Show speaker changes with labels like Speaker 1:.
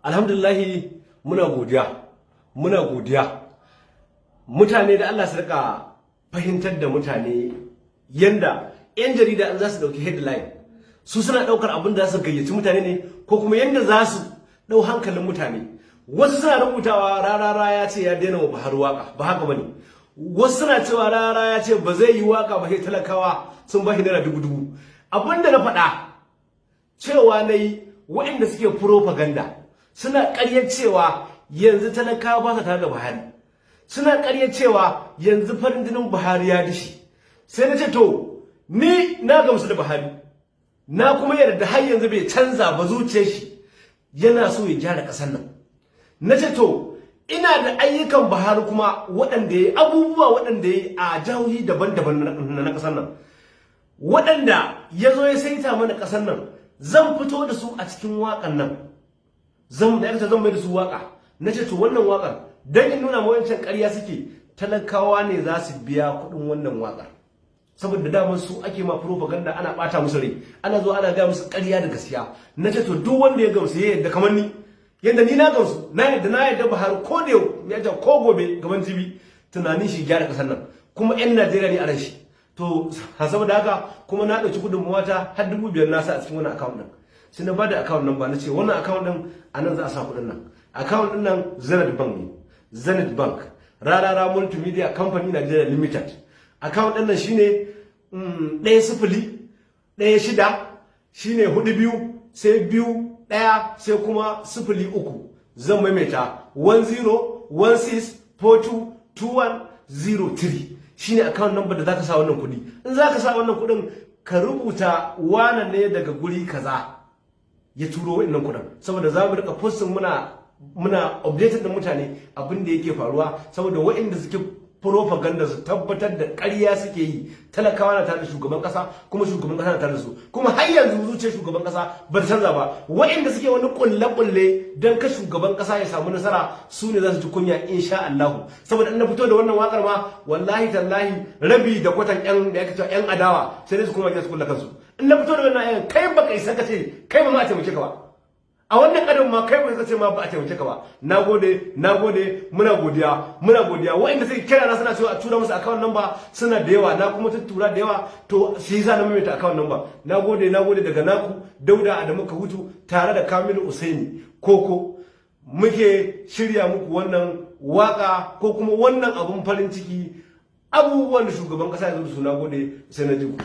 Speaker 1: Alhamdulillahi, muna godiya, muna godiya. Mutane da Allah su rika fahimtar da mutane yanda 'yan jarida in za su dauki headline, su suna daukar abin da za su gayyaci mutane ne, ko kuma yanda za su dau hankalin mutane. Wasu suna rubutawa Rarara ya ce ya daina wa Buhari waka. Ba haka bane. Wasu suna cewa Rarara ya ce ba zai yi waka ba sai talakawa sun ba shi ₦2,000. Abinda na faɗa cewa na yi, waɗanda suke propaganda suna ƙaryar cewa yanzu talakawa ba sa tare da Buhari, suna ƙaryar cewa yanzu farin jinin Buhari ya dishi. Sai na ce to, ni na gamsu da Buhari, na kuma yarda har yanzu bai canza ba, zuciyar shi yana so ya gyara ƙasar nan. Na ce to, ina da ayyukan Buhari kuma waɗanda ya yi, abubuwa waɗanda ya yi a jihohi daban-daban na ƙasar nan, waɗanda ya zo ya saita mana ƙasar nan, zan fito da su a cikin waƙan nan. Zan da zan mai da su waƙa. Na ce to, wannan waƙar, don in nuna wancan ƙarya suke, talakawa ne za su biya kuɗin wannan waƙar, saboda daman su ake ma propaganda, ana ɓata musu rai, ana zo ana gaya musu ƙarya da gaskiya. Na ce to, duk wanda ya gamsu, ya yadda kamar ni, yadda ni na gamsu, na yadda, na yadda Buhari ko da yau ya ko gobe gaban jibi tunanin shi gyara ƙasar nan, kuma 'yan Najeriya ne a ran shi. To, saboda haka kuma na ɗauki gudunmuwa ta har 5,000 nasa a cikin wannan account ɗin. Sai na ba da account number, na ce wannan account ɗin, a nan za a sa kuɗin nan. Account ɗin nan Zenith Bank ne, Zenith Bank, Rarara Multimedia Company Nigeria Limited. Account ɗin nan shine 1016, shine 42, sai 21, sai kuma 03. Zan maimaita: 1016422103 shine account number da zaka sa wannan kuɗi. In zaka sa wannan kuɗin, ka rubuta wane ne daga guri kaza ya turo wannan kuɗin, saboda za mu rika posting, muna updated da mutane abin da yake faruwa, saboda waɗanda suke propaganda su tabbatar da ƙarya suke yi. Talakawa na tare da shugaban ƙasa, kuma shugaban ƙasa na tare da su, kuma har yanzu zuciyar shugaban ƙasa ba ta canza ba. Waɗanda suke wani ƙulle-ƙulle don ka shugaban ƙasa ya samu nasara, su ne za su ji kunya, insha Allahu. Saboda in na fito da wannan waƙar ma, wallahi tallahi, rabi da kwatan ƴan da yake cewa ƴan adawa sai dai su koma gida su kulla kansu. In na fito da wannan ayan, kai baka isa ka ce kai ba ma a taimake ka ba. A wannan karin ma kai ba ce ma ba a taimake ka ba. Nagode, nagode, muna godiya, muna godiya. Waɗanda suke kira na suna cewa a tura musu account number suna da yawa, na kuma tuttura da yawa. To, shi yasa na maimaita account number. Nagode, nagode. Daga naku Dauda Adamu Kahutu tare da Kamilu Usaini Koko muke shirya muku wannan waka, ko kuma wannan abun farin ciki, abubuwan da shugaban kasa ya zo da su. Nagode, sai na ji ku.